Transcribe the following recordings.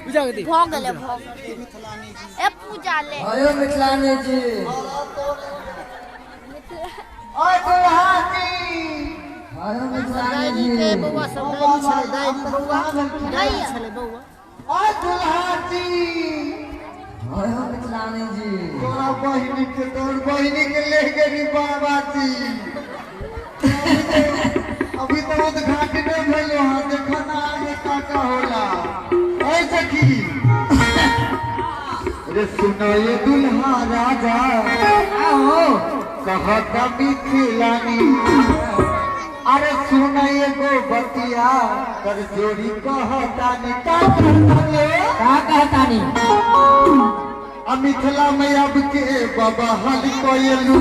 भऽ गेलै, भऽ गेलै। ए पूजा ले। आयो मिथिलानी जी। ओए दुल्हा जी। आयो मिथिलानी जी। बौआ सब डायरी छलै, डायरी बौआ, डायरी छलै बौआ। ओए दुल्हा जी। आयो मिथिलानी जी। तोरा बहिनी के, तोर बहिनी के ले गेली बाबा जी। अभी तो उद्घाटन भेलो हँ, देखो ना आगे का का होला। ऐ सखी रे, सुनो ये दुल्हा राजा। आओ। कहता मिथिलानी, अरे सुन एगो बतिया कर जोड़ी कहतानी। का कहतानी? का कहतानी? आ मिथिला में अब के बाबा हल कोयलू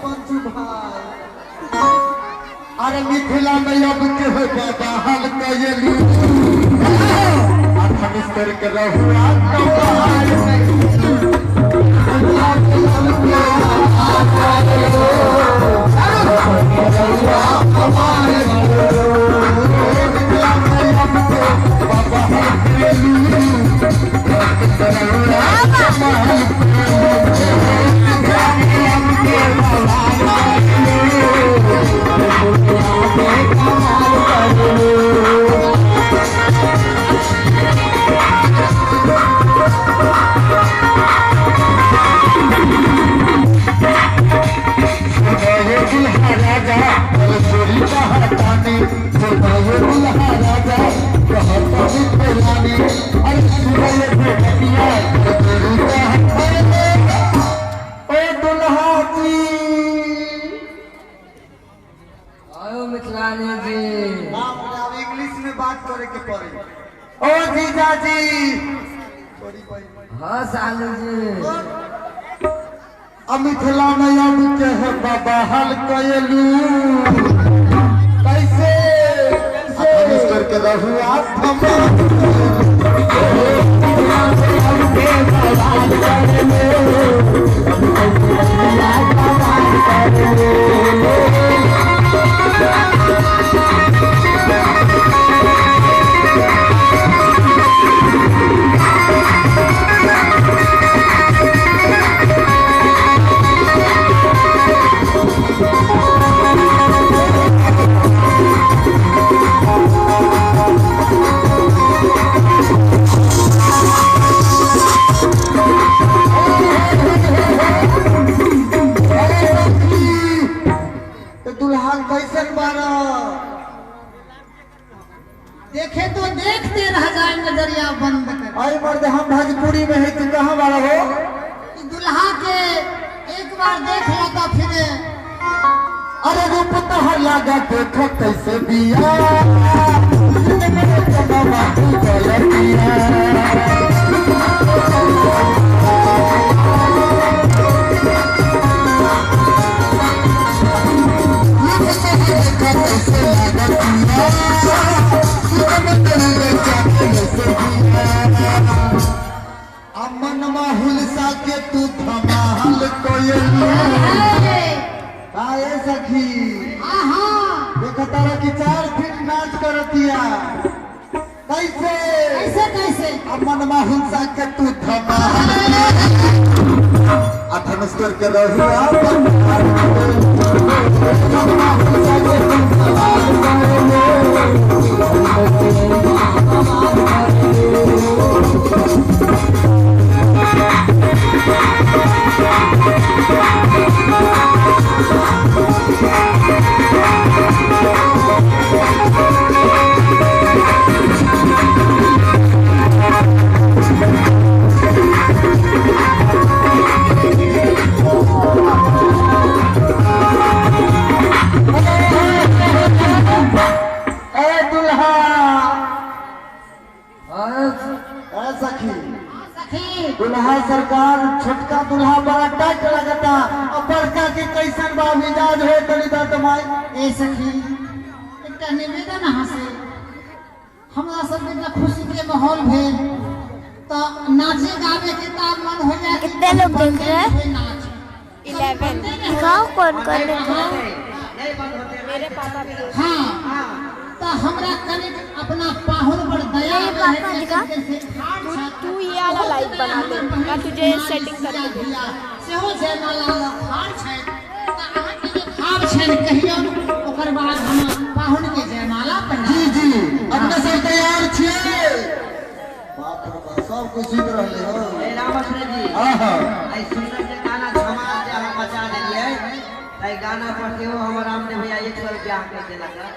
पंचू भाई। अरे मिथिला में अब के बाबा हल कोयलू, धनुष के रहुआ कमाल। दुल्हा राजा चोरी कहतानी, सुनाए दुल्हा राजा कहता मिथिलानी। अरे सुनाए बतिया चोरी कहतानी। ओ दुल्हा जी। आयो मिथिलानी जी। बाप रे, अब इंग्लिश में बात करे के पड़ी। ओ जीजा जी। हाँ सालू जी। अब मिथिला में अब के है बाबा हल कयलू, कैसे कैसे करके रहुआ। तो दुल्हा कैसन बारा? देखे तो देखते रह जाए नजरिया बंद कर। आई मर्द, हम भोजपुरी में है, तू कहाँ वाला हो? ई दुल्हा के एक बार देख लो तो फिर। अरे रूप तोहर लागा देखो कैसे बिया। अमन हुलसा के तू धमाल कोयलू। आए सखी, देखो तारा की 4 फीट नाच करतिया। कैसे कैसे कैसे? अमन हुलसा के तू धमाल आ धनुष करके रहुआ। ए दुल्हा। आयो। ए सखी। सखी। दुल्हा सरकार, छोटका दुल्हा बड़ा टाइट लगता और बड़का के कैसन बा मिजाज हो तनी दा तमाई। ए सखी, एकटा निवेदन अहाँ से, हमरा सबके एकटा खुशी के माहौल भेल तो नाचे गावे के तो मन हो जाए। कितने लोग देख रहे हैं? नाच 11। दिखाओ कौन कौन देख रहा है। मेरे पापा भी। हाँ। त हमरा कनिक अपना पाहुन पर दया ये आबै पापा है दिखा। से ठाढ़ तू छथि। तू ये वाला लाइव बना ले, मैं तुझे सेटिंग करके दूंगी। सेहो जयमाला लऽ ठाढ़ छथि। तऽ अहाँके जे भाव छनि कहियौन, ओकर बाद हम पाहुन के जयमाला पहिरायब। जी जी, अपने सब तैयार छियै? बाप रे बाप, सब कुछ सुति रहले हो। ए रामचंद्र जी, हाँ हाँ। एहि सुन्दर जे गाना धमाल जे अहाँ मचा देलियै, एहि गाना पर सेहो हमर रामदेव भैया 100 रुपया अहाँके देलक हँ।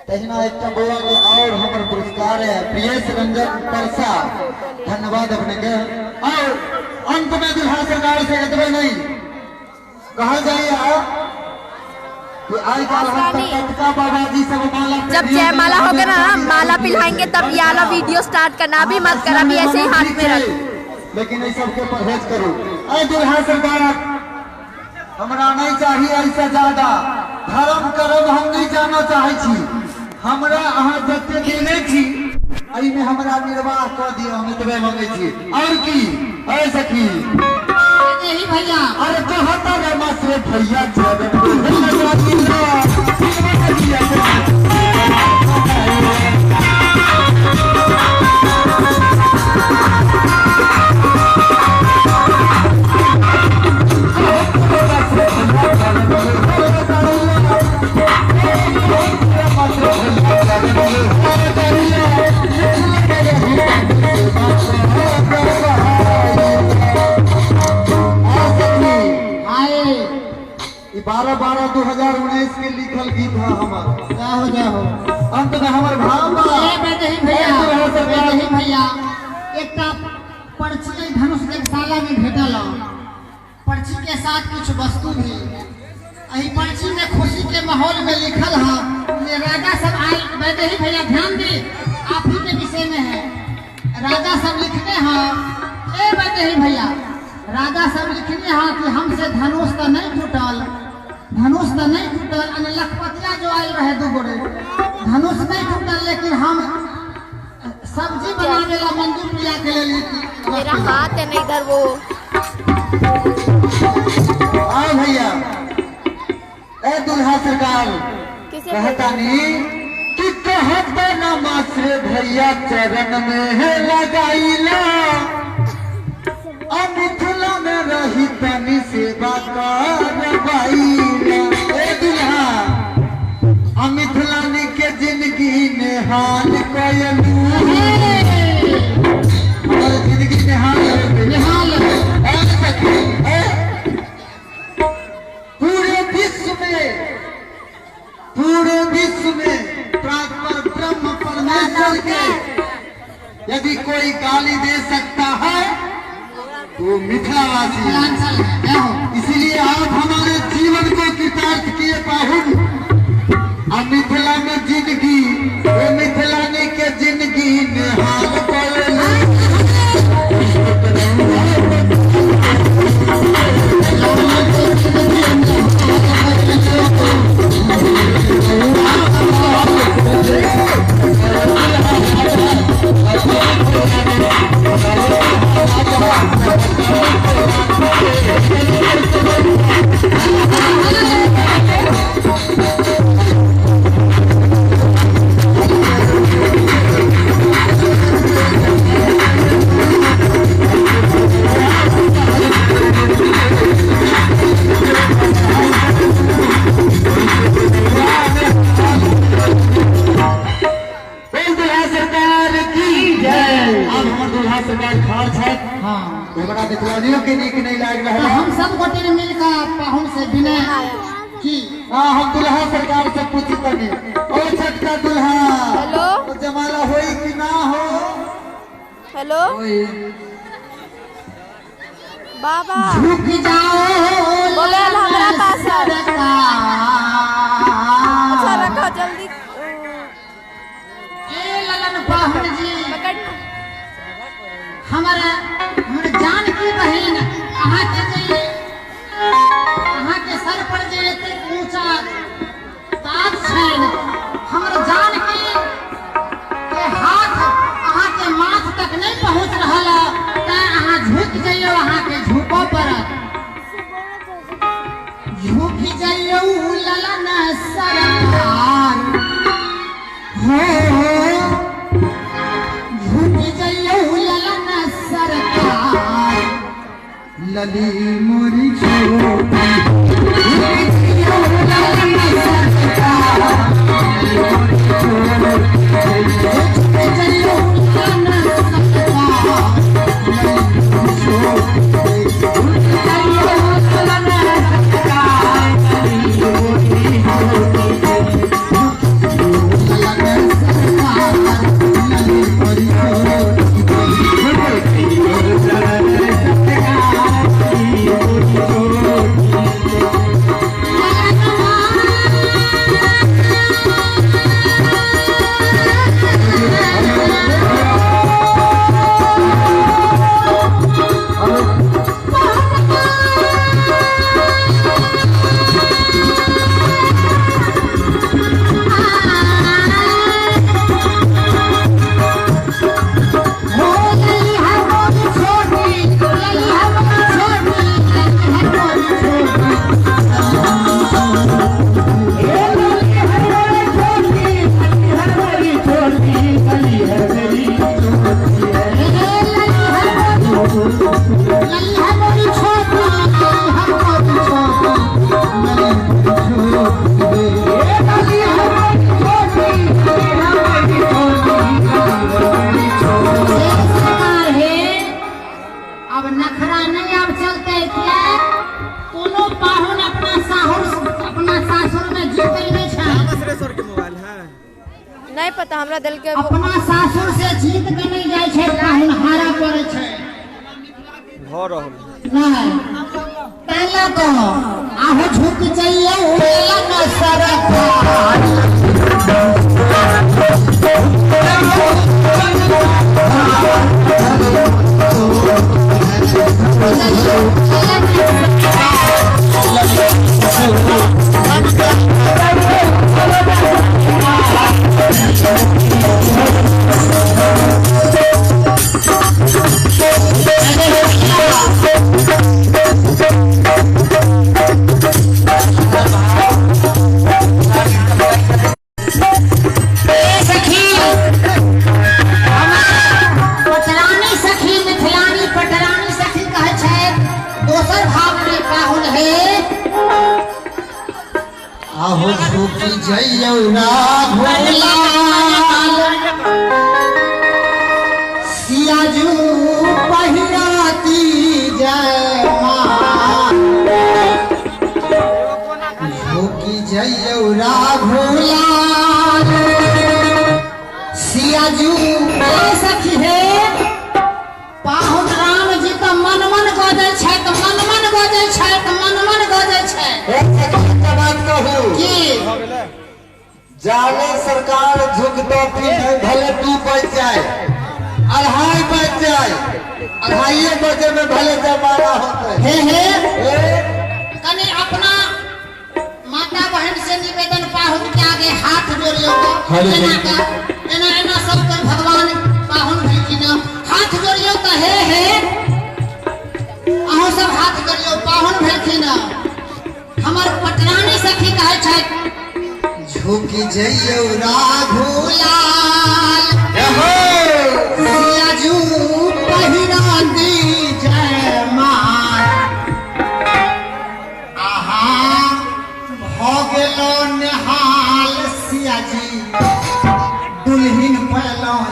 तहिना एकटा बौआ के और हमर पुरस्कार है, प्रियेश रंजन परसा, धन्यवाद अपने के। और अंत में दुल्हा सरकार से एतबे नहीं कहल जाइए कि आइ काल्हि हम आसानी। टटका बाबा जी सब माला जब जयमाला होगा ना, माला पिलाएंगे तब ये वाला वीडियो स्टार्ट करना, अभी मत कर, अभी ऐसे ही हाथ में रख। लेकिन एहि सबके परहेज करू। अरे दुल्हा सरकार, हमरा नहीं चाहिए ऐसा ज्यादा धर्म करम, हम नहीं जाना चाहे छी। हमरा अहाँ जते देने छी एहिमे हमरा निर्वाह कऽ दिअ, हम एतबे मांगै छी। और की अरे सखी? यही भैया। अरे कहता रमा से भैया चरण आए। 12/12/2019 के लिखल गीत है हमार। जय हो जय हो। अंत में हमर भाव बा। ए वैदेही भैया, वैदेही भैया, एकटा पर्ची एहि धनुष यज्ञशाला में भेटल हँ। पर्ची के साथ कुछ वस्तु भी। एहि पर्ची में खुशी के माहौल में लिखल है जे राजा सब आयल। वैदेही भैया ध्यान दी, आप ही के विषय में है। राजा सब लिखने हैं, ए वैदेही भैया, राजा सब लिखने हैं कि हमसे धनुष तो नहीं टूटल, धनुष तो नहीं टूटल, अने लखपतिया जो आयल रहे दू गोरे, धनुष नहीं टूटल, लेकिन हम सब्जी बनावे ला मंजूर प्रिया के लिए मेरा हाथ है ना इधर वो। आओ भैया, ए दुल्हा सरकार, किसे कहता नहीं कि कहता नमस्ते भैया चरण में है लगाईला, अब मिथिला में रही तनी सेवा करवाईला। ए दुल्हा, आ मिथिलानी के जिंदगी निहाल कयलू, हमर जिंदगी निहाल हो गेल। निहाल। ए सखी, ए पूरे विश्व में, पूरे विश्व में पर ब्रह्म परमेश्वर के यदि कोई गाली दे सकता है तो मिथिलावासी है। मिथिलांचल है। जय हो। इसलिए आप हमारे जीवन को कृतार्थ किए पाहुन। अब मिथिला में जिंदगी, वो मिथिलानी के जिंदगी निहाल कयलू। बोल दुल्हा सरकार की जय। अब हमर दुल्हा सरकार ठाढ़ छथि। हाँ। हमरा मिथिलानियों के नीक नहीं लाग तो रहल है। हम सब गोटे ने मिलकर पाहुन से विनय की। हाँ, हम दुल्हा सरकार से पूछी तनी, ओ छटका दुल्हा, हेलो। तो जमाला होई कि ना हो? हेलो बाबा, झुक जाओ मोबाइल हमरा पास है। सरकार। अच्छा रखो जल्दी। ए ललन पाहुन जी, पकड़। हमर हमर जानकी बहिन, अहाँ के जे अहाँ के सर पर जे एतेक ऊंचा ताज छनि, हमर जानकी के हाथ अहाँ के माथ तक नहीं पहुंच रहल है, तें अहाँ झुकि जइयौ, अहाँ के झुकऽ पड़त। झुकि जइयौ। हो झुक जइयौ ललन सरकार लली मोरी छोटी झुक जइयौ ललन सरकार झुक जइयौ ललन सरकार झुक जइयौ ललन सरकार ललन सरकार लली मोरी छोटी हो लली है मोरी छोटी लली है मोरी छोटी लली है मोरी छोटी हे लली है मोरी छोटी लली है मोरी छोटी लली है मेरी हे लली है मोरी लली है मोरी छोटी लली है मोरी छोटी हे लली है मोरी छोटी लली है मोरी छोटी हे सरकार हे अब नखरा नहीं अब चलते किया कोनो पाहुन अपना साहुर अपना सासुर में जीते नहीं छै नहीं पता हमरा दिल के अपना सासुर से जीत के नहीं जाइ छै पाहुन हारा पड़े छै नहीं पहला तो आहो झुक जाइए ललन सरकार ए सखी पटरानी सखी मिथिलानी पटरानी सखी कहै छै दोसर भाव में पाहुन हे आहो झुकी जइयौ राघोलाल सियाजू पहिराती जय माँ झुकी जइयौ राघोलाल सियाजू ए सखी हे पाहुन राम जी तऽ मन मन गजै छथि मन मन गजै छथि मन मन गजै छथि एक सेकंड के बात कहू की जाने सरकार झुकतो पीछे भले 2 बज जाए 2:30 बज जाए 2:30 बजे में भले जमाना होते हे हे ए, कनि अपना माता बहन से निवेदन पाहुन के आगे हाथ जोड़ियो एना का एना एना सबके भगवान पाहुन भेलखिन हँ। हाथ जोड़ियो तऽ हे हे अहूँ सब हाथ जोड़ियो पाहुन भेलखिन हँ। हमर पटरानी सखी कहै छथि झुकी जइयौ राघोलाल राघो सियाजू पहिराती जय माँ आहा भऽ गेलो नेहाल सियाजी दुल्हिन पैलौं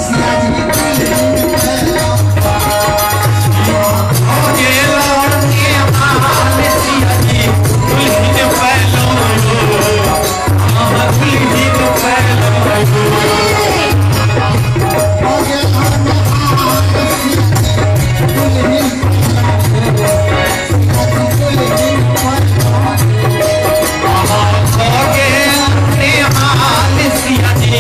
सियाजी दुल्हिन पैलौं भऽ गेलो नेहाल सियाजी दुल्हिन पैलौं सियाजी दुल्हिन पैलौं सिया जी।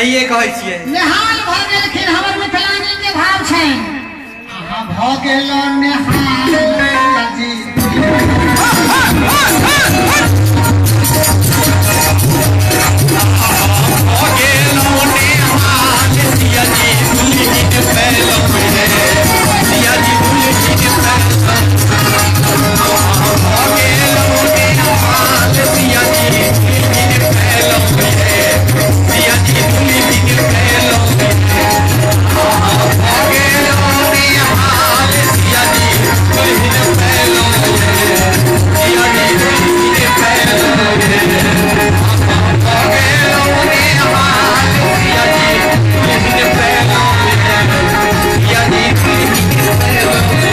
सहिए कहै छियै। निहाल भऽ गेलखिन। हमर मिथिलानी के भाव छनि, अहाँ भऽ गेलहुँ निहाल जी। भऽ गेलहुँ निहाल सिया जी दुलहिन पैलहुँ रे, सिया जी दुलहिन पैलहुँ। भऽ गेलहुँ निहाल सिया जी दुलहिन पैलहुँ रे, सिया जी दुलहिन पैलहुँ रे। भऽ गेलहुँ निहाल सिया जी दुलहिन पैलहुँ रे, सिया जी दुलहिन पैलहुँ रे। भऽ गेलहुँ निहाल सिया जी दुलहिन पैलहुँ रे, सिया जी दुलहिन पैलहुँ रे।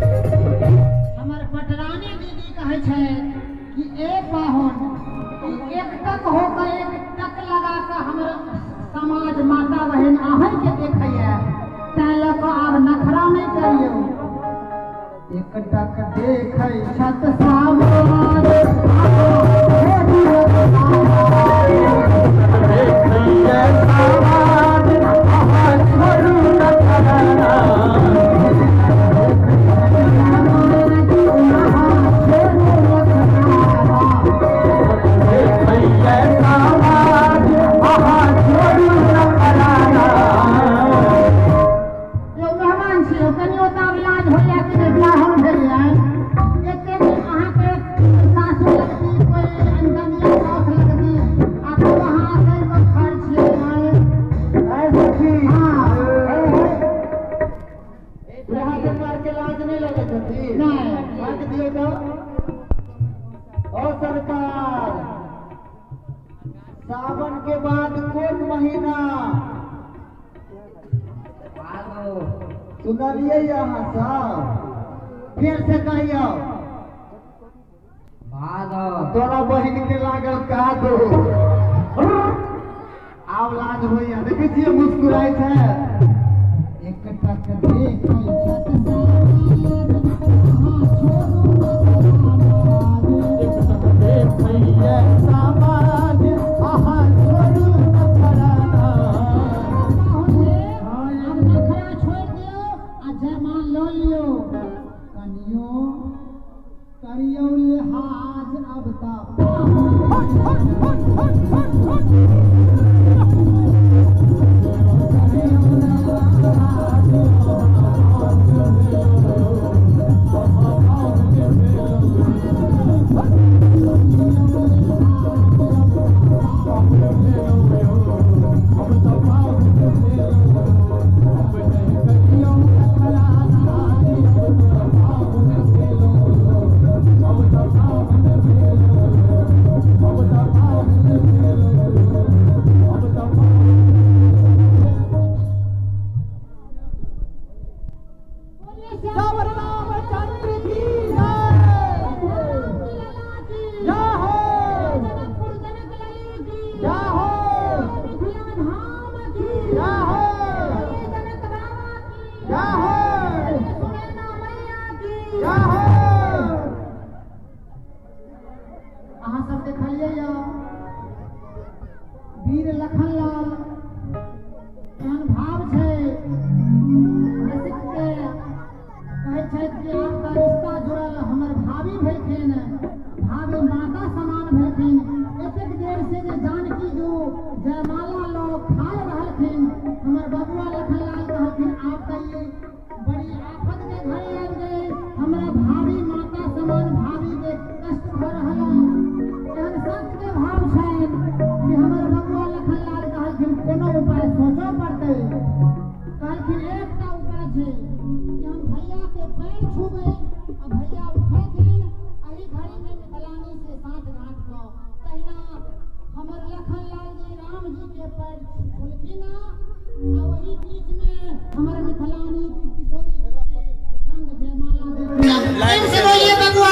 हमर पटरानी दीदी कहै छै कि ए पाहुन, ई एक टक होकर एक टक लगा कऽ हमर समाज माता बहिन अहींके देखैया, तैं लऽ कऽ आब नखरा नहि करियौ। एक टक देखै छत समाज, यौ मेहमान छी यौ, कनियो तऽ आब लाज होइया कि नहि? बियाह हम भेलियै, एते दिन अहाँके सासु लगती, कोइ अनदनिया साउस लगती, आ तब अहाँ असर कऽ खाइ छियै। आँय? हाँ। दुल्हा सरकार के लाज नहीं लगैत हती? नहि। हाथ दियौ तऽ। ओ सरकार, सावन के बाद कोन महीना? सुनलियै अहाँ सब? फेर से कहियौ। तोरा बहिन के लागल कादो, आब लाज होइया, देखै छियै मुस्कुराइ छै। एक टक देखै छत समाज, अहाँ छोड़ू नखरा। समाज अहाँ छोड़ू नखरा। पाहुन हे, आब नखरा छोड़ि दियौ आ जयमाल लऽ लियौ। कनियो करियौ लिहाज अब तऽ पाहुन। अहाँ सब देखलियै यऽ वीर लखनलाल, एहन भाव छै रसिक के, कहै छथि कि आब तऽ रिश्ता जुड़ल, हमर भाभी भेलखिन, भाभी माता समान भेलखिन। एतेक देर से जे जानकी जो जयमाला लऽ खाय रहलखिन, हमर बबुआ लखनलाल कहलखिन आब तऽ ई बड़ी आफत के घड़ी आबि गेलै, हमरा भाभी माता समान भाभी के कष्ट भऽ रहल है। एहन संत के भाव छनि कि हमर बबुआ लखनलाल कहलखिन कोनो उपाय सोचऽ पड़तै। कहलखिन एकटा उपाय छै कि हम भैया के पैर छुबै आ भैया उठेथिन, एहि घड़ी में मिथिलानी से साँठ गाँठ कऽ। तहिना हमर लखनलाल जी राम जी के पैर छुलखिन आ ओही बीच में हमर मिथिलानी किशोरी जी के रंग जयमाला देलखिन। प्रेम से बोलिए बबुआ।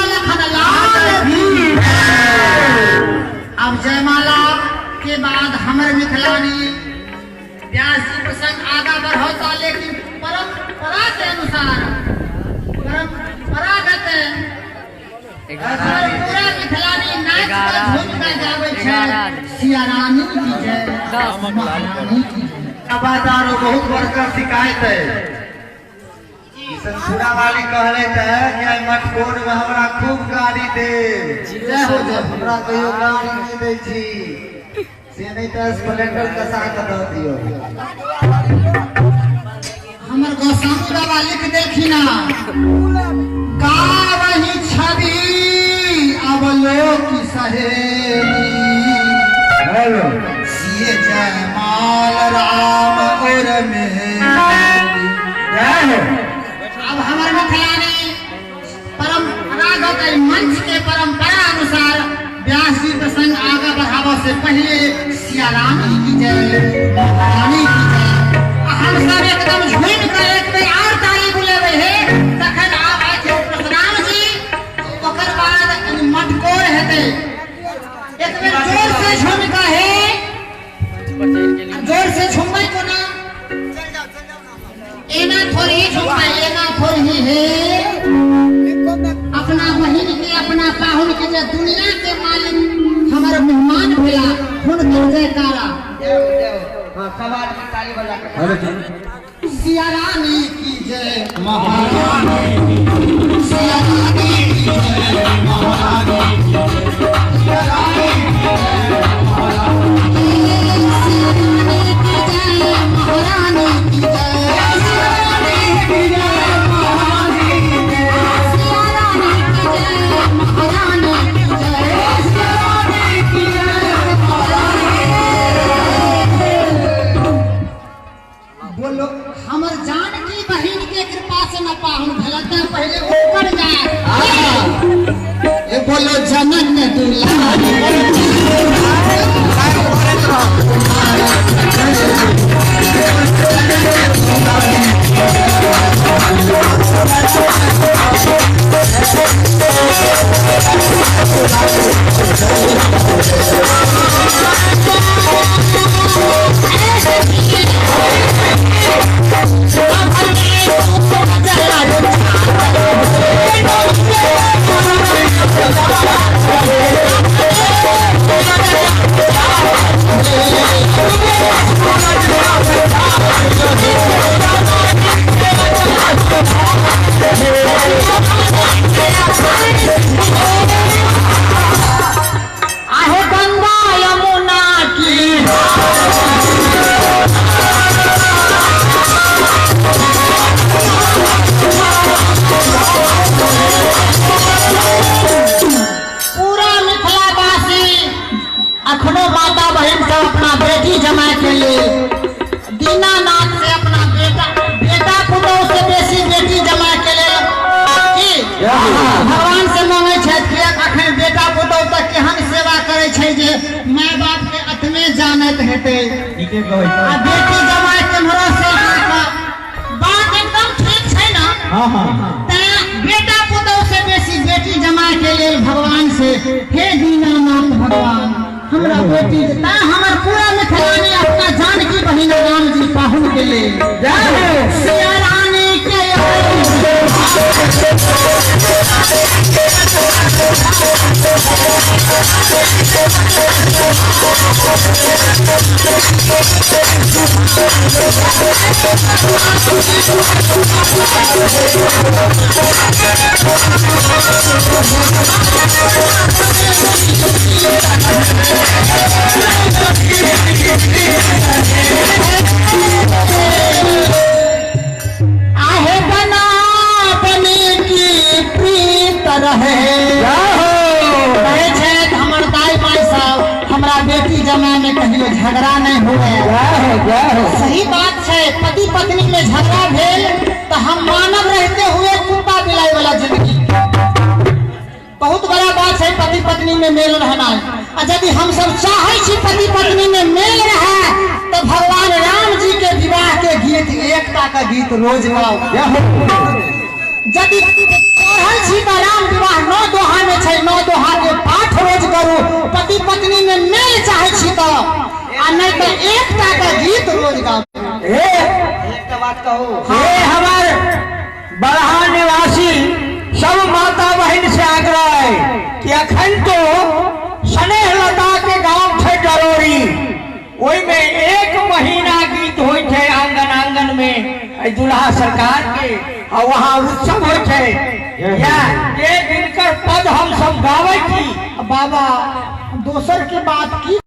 हमर पूरा मिथिलानी नाच के झूम के गाबै छै सिया रानी की जय, महारानी की जय। आवाजारो बहुत बड़का शिकायत है। किशनपुरा वाली कहले है कि आई मटकोर में हमरा खूब गाड़ी दे। जय हो जय। हमरा कहियो गाड़ी नहीं दै छी, से नहीं तो स्प्लेंडर कसा के दऽ दियौ। हमर गोस्वामी बाबा लिख देलखिन, गावही छवि अवलोक सहेली, हेलो सिए जयमाल राम और मेहंदी। जय हो। अब हमर मिथिलानी परंपरागत मंच के परंपरा अनुसार व्यास जी प्रसंग आगा बढ़ावा से पहले सिया रानी की जय, महारानी की जय। हम सब एकदम झूम कर एक बेर और ताली बुलेबै हे, तखन आब आके परशुराम जी, ओकर बाद मटकोर हेतै। एक बेर जोर से झूम के हे, जोर से झूमबै कोना, एना थोड़ी झूमबै, एना थोड़ी हे। अपना बहिन के अपना पाहुन के जे दुनिया के मालिक हमर मेहमान भेला हुनकर जयकारा। जय हो जय हो। हाँ, सब आदमी ताली बजा के। सिया रानी की जय, महारानी, सिया रानी की जय, महारानी, सिया रानी की जय, महारानी, सिया रानी की जय, महारानी की जय, सिया रानी की जय, महारानी की जय, सिया रानी की जय, महारानी की जय, सिया रानी की जय, महारानी। बोलो हमर जानकी बहिन के कृपा से न पाहुन भेल त पहले ओकर जाय। ए बोलो जनन दुलारी। आहे गंगा यमुना की। पूरा मिथिलावासी अखनो माता बहन सब अपना बेटी जमा के लिए दीनानाथ से अपना बेटा बेटा पुतोह से बेसी बेटी जमा के लिए की भगवान से मांगे छथि कि अखन बेटा पुतोह तक केहन सेवा करे छै जे my बाप के अतमे जानत हेतै, आ बेटी जमा केम्हरो से बात एकदम ठीक छै ना। तैं बेटा पुतोह से बेसी बेटी जमा के लेल भगवान से हे दीनानाथ भगवान हमरा बेटी, तैं हमर पूरा मिथिलानी अपना जानकी बहिन राम जी पाहुन के लेल सिया रानी के। आहे बना बने की प्रीत रहे। कहै छथि हमर दाई माई सब हमरा बेटी जमाय में कहियो झगड़ा नहीं हुए। सही बात छै, पति पत्नी में झगड़ा भेल तो हम मानव रहते हुए कुत्ता बिलाई वाला जिंदगी। बहुत बड़ा बात है पति पत्नी में मेल रहना। आ यदि हम सब चाहे छी पति पत्नी में मेल रहे तो भगवान राम जी के विवाह के गीत एकता का गीत रोज गाओ। यदि पढ़ल छी तो राम विवाह 9 दोहा में छै, 9 दोहा के पाठ रोज करू। पति पत्नी में मेल चाहे छी तो, आ नहीं तो एकता का गीत रोज गाओ। एक बात कहू, हे हमार बड़हा निवासी सब माता बहन से आग्रह है दुल्हा सरकार के आ वहाँ उत्सव होइ छै या जे जिनकर पद हम सब गाबै छी। बाबा दोसर के बात की।